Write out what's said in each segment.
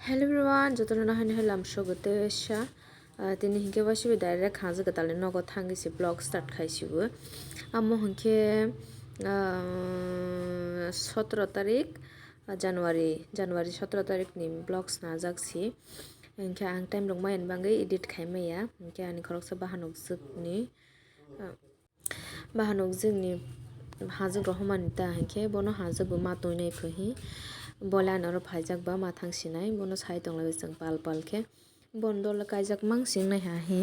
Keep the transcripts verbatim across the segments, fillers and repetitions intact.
Hello everyone, jotono nahai nahai lamsogo tei sa, ah, tini hinkhe waisa bai direct hajak kwtalni nogo thangwi se vlog start khai sibo. Amo hinkhe, ah, sotro tarik, ah, January, January sotro tarikni vlog snajak si. Hinkhe ang time rok maya ni bagwi edit khai maya. Hinkhe ani khoroksa bahan nukjwkni, ah, Bahan nukjwkni hajwk rohormani ta hinkhe bono hajwk bo ma toinai pho hi. Bole ani oro phaijak ba ma thang sinai, bono sai tonglai chwng pal pal khe. Bono dole kaijak mang sing nai ha hi.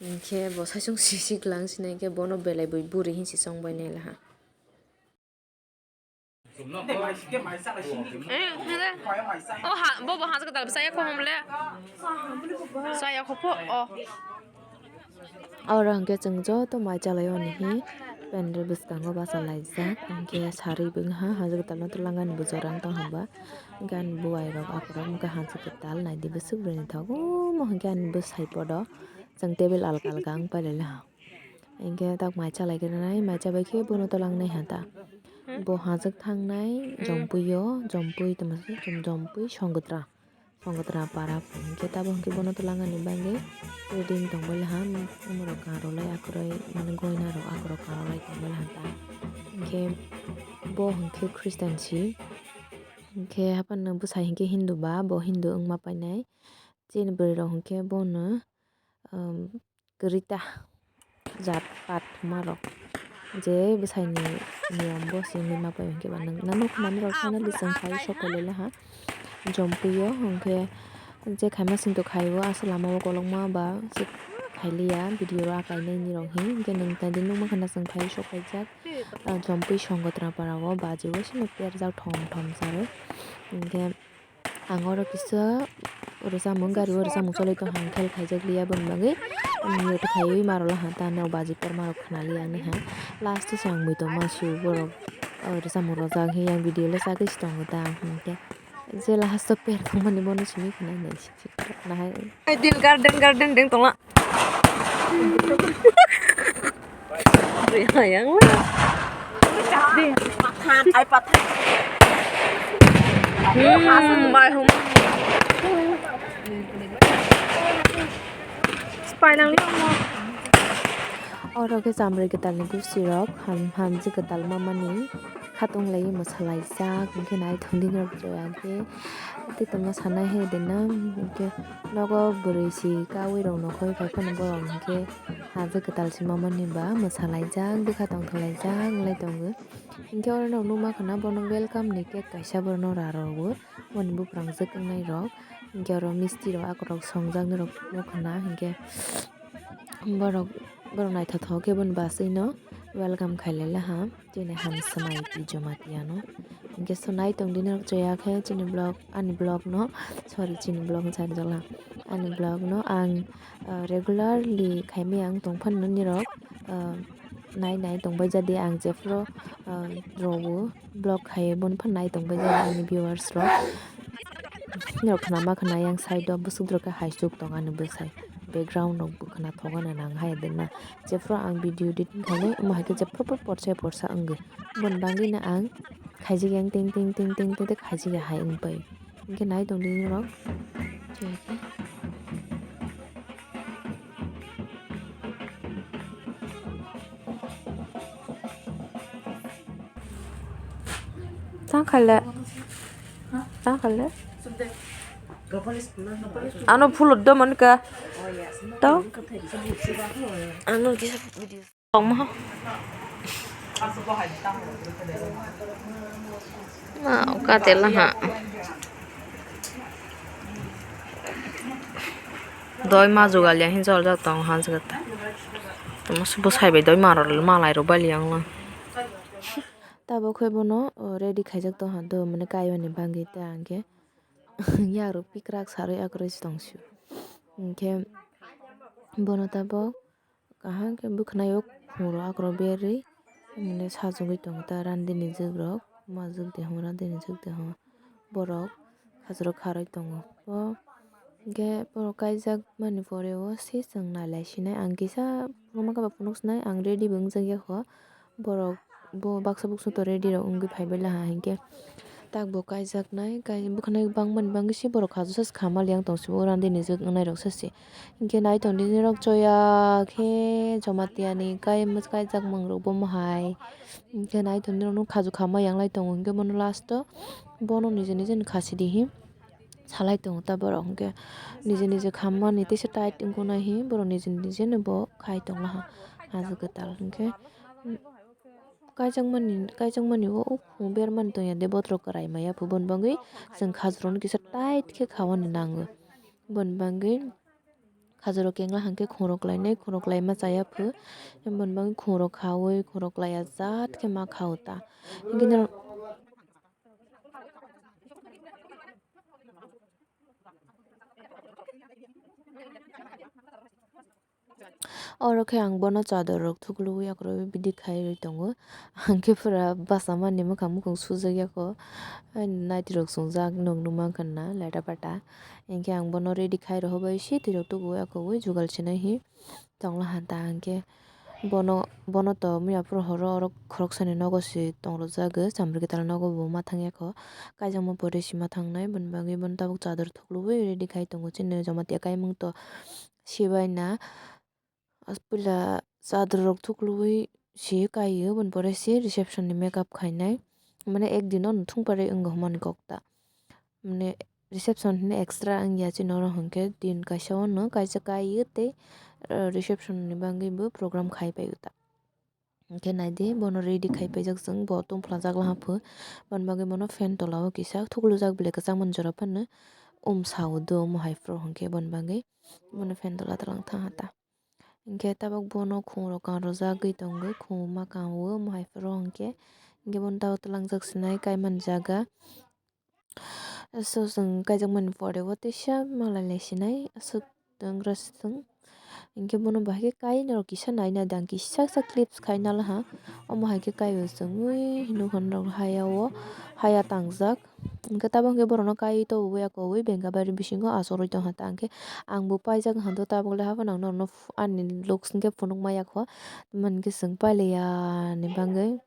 Hinkhe bo saichung sisik lang sinai khe bono belai bui buri hin si chong bai nai laha. Eh, hwnkhe. O ha, bo, bo hajak kwtal bwsa ya kho hom le. Saya kho pho, o. Oro hwnkhe chwng joto mai chalai o ni hi. Pendel bwskango bachalaijak. Hwnkhe sarwi bo wngha hajak kwtal no twlangani bo jorang tong hwnba. Hwnkhe ani buai rok aphuru wngkha hajak kwtal naidi bwswk bwrwi ni tok. Omo hwnkhe ani bwsai podo. Chwng table alka alka wng pailai laha. Hinkhe tak mai chalai khe nai, mai chabai khe bono tolang nai ha ta. Hmm? Bo hajak thangnai, hmm, jompui o, jompui tongma se, jom-, jompui Songwdra, Songwdra para hinkhe tabo hinkhe bono tolang ani bagwi ready wng tong bai laha, umorok karolai akwrwi mane goina rok akwrok karolai tong bai laha ta. Hinkhe bo hinkhe Christian si, hinkhe haphano bwsai hinkhe Hindu ba, bo Hindu wngma painai. Chini bwrwi rok hinkhe bono, um, kwrwi ta jat pat thwma rok je bwsai ni niyom bo simi ma pai hinkhe ba nwng nano khwnani rok finally chwng khai sok pailai laha jompui o hinkhe je khaima singto khai o aswk lama o kolokma ba se khai liya video ro akai nai ni rok hi hinkhe nwng tei di nukma khwna chwng khai sok paijak, ah, jompui Songwdra para o baji o simi perjak thom thom sa rwi hinkhe. Ang oro kisa oro samung gari oro samung cholai tong hang thel khaijak liya boni bagwi ang mute khaiwi marwla ha ta nok baji korma rok khwnali ang ha last se ang muitu ma sio borok oro samung rojak he yang video le chagwi se tongo ta ang hinkhe je last o per tongmani bono simi khwnai nai sik sik nahai. Dil garden garden deng tongla. Yang. Hmm, mai hum. Spy nang. Oro khe chamri kwtalni gusirok ham, hamjwk kwtal mamani. Khatung lai mwsalaijak, hinkhe naithok dingrok joya khe tei tongma sanai hai de na, hinkhe nogo bwrwi si kaui rok nokhoi phai phano borok hinkhe hajwk kwtal si mamani ba mwsalaijak, bwkha tongthok laijak wng lai tongo. Hinkhe oro nok nukma khwna bono welcome ni cake kaisa bono ra rw o, boni buphrangjwk wngnai rok, hinkhe oro misti rok akwrok songjaknai rok nukha na, hinkhe borok, borok naithothok khe boni bachwi no welcome khailai laha. Chini ham swmai twi Jamatia no. Hinkhe swmai tong di norok chaya khe chini vlog, ani vlog no, sorry, chini vlog no chari jala. Ani vlog no ang, ah, regularly khaimai ang tong phano nirok, ah, nai nai tong bai jadi ang jephru, ah, rogo vlog khai boni phano nai tong bai jadi ani viewers rok. Nirok khna ma khna yang side o bwswk dorok khe hai chuk tong ani bwsai. Background rok bo khna thok gana nang hai de na. Jephru ang video editing khainai, omo hai khe jephru phru porsa porsa wngwi. Boni bagwi no ang khaijak yang ting ting ting ting ting khaijak ya hai wng pai. Hinkhe nai tong di norok. Tang khaile. Tang khaile. Ano phulo do man ka. To. Ano kisa video. Tongmo. Na, oka tela ha. Doi ma jugal ya hin jol jak tong han jagat. Tamo se bwsai bai doi ma rw malai rw bali yang lang. Tabuk khe bono, o, ready khaijak tong ha do, mane kaiwani bagwi ta hwnkhe yakrw pikrak sarwi akwrwi se tong sio. Hwnkhe bono tabuk kaham khe bwkhwnai o khumro akwrw berwi, mane sajagwi tongo ta randini jwk rok, ma jwk de hwn randini jwk de hwn borok hajaro kharwi tongo. O Hwnkhe borok kaijak mani pore o se chwng nai lai sinai. Ang kisa phunukma khe ba phunuk sinai, ang ready bo wngjak ya kho. Borok bo baksa buksu to ready rok wngwi phai bai laha hinkhe Tak bo kaijaknai, kai-, bwkhanai bangmani bagwi se borok khaju sase khama liya wng tong se, o randini jwk wngnairok sase. Hinkhe nai tong di norok choya khe Jamatia ni kai-, kaijak mwngrok bomo hai. Hinkhe nai tong di norok khaju khama yanglai tongo, hinkhe bono last o bono nije nije ni khasi di hi salai tongo ta borok. Hinkhe nije nije khammani teisa tight wngkha nai hi borok nije nije ni bo khai tonglaha haju kwtal hinkhe. Kaijakmani, kaijakmani o, o khum bermani tongya de botrok kwrai maya phu, boni bagwi chwng khajurokno kisa tight khe khaui nango. Boni bagwi khajurok kengla hwnkhe khungrok lainai, khungrok laima chaya phu, boni bagwi khungrok khaui, khungrok laiya jat khe ma khao ta. Hinkhe norok. Oro khe ang bono chador rok thuklubui akhoro bidi khai rwi tongo. Ang khe pura bwsa mani mwkhang mukhung sujak yako. Naiti rok swngjak nog nung mankha na leta pata. Hinkhe ang bono ready khai rohorbai se twi rok tubuui akhorwi jugal sinai hi tongla ha ta. Hinkhe bono, bono to miya phuru horo oro khoroksani nogo se tong rwjak, chamri kwtal nogo bo ma thang yakho. Kaijakma pore se ma thangnai, boni bagwi bono tabuk chador thuklubui ready khai tongo chini Jamatia kaimung to. Sibai na puila chador rok thuklubui se kaio, boni pore se reception ni makeup khainai. Mane ek din o no thung pari wngo hwnmani kok ta. Mane reception hwnwi extra wngya chini oro hwnkhe din kaisa o no kaisa kaio tei, ah, reception ni bagwi bo program khai paio ta. Hinkhe naidi bono ready khai paijak chwng, bo tongphla jak laha phu. Boni bagwi bono fan tola o kisa thuklujak belai kwchangmani jora phano um sao do omo hai phuru hinkhe boni bagwi bono fan tola twlang thang ha ta. Hinkhe tabuk bono khungrok kangrojagwi tongo, khungma kango omo hai phuru hinkhe. Hinkhe bono tabuk twlangjak sinai kaimani jaga. Aswk chwng kaijakmani pore o teisa malai lai sinai aswk tongra se chwng. Hinkhe bono bahai khe kai norok kisa naina dang kisa kisa clips khai nalaha. Omo hai khe kai o chwng ui hinwi hwnwi rok haya o haya tangjak. Hinkhe tabuk hinkhe borokno kai tobwi akowi bengabari bisingo achugwi tongkha ta hinkhe ang bo paijak hwnkhe tabuk le haphano ang norokno ani looks hinkhe phunukma yakho. Tamo hinkhe chwng pailaiya ni bagwi.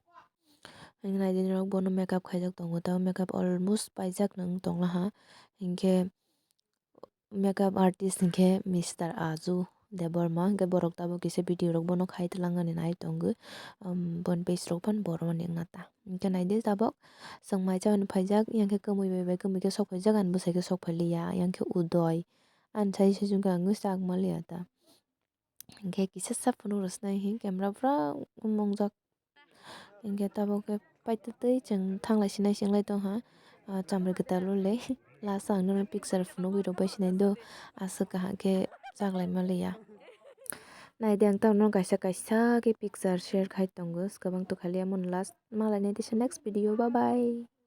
Hinkhe naidi norok bono makeup khaijak tongo, tabuk makeup almost paijak nang tonglaha. Hinkhe makeup artist hinkhe Mister Aju Debbarma, hinkhe borok tabuk kisa video rok bono khai twlangani nai tongo. Um, boni page rok phano borok mani wngna ta. Hinkhe naidi tabuk chwng mai chamani phaijak, yang khe kwmwi bai bai kwmwi khe sok phaijak, ani bwsai khe sok phailiya, yang khe Udoy. Ani sai sai chwng khe ang chak maliya ta. Hinkhe kisa sa phunuk rwsnai hinkhe camera pura mongjak. Hinkhe tabuk khe paitwtwi chwng thanglai sinai se wnglai tongkha, ah, chamri kwtal o le. Last o ang nono picture phunugwi rwbai sinai do, aswk kaham khe chaklai maliya. Naidi ang tamo kaisa kaisa khe picture share khai tongo, swkang tongkha liya mano last. Malai nai teisa next video, bye bye.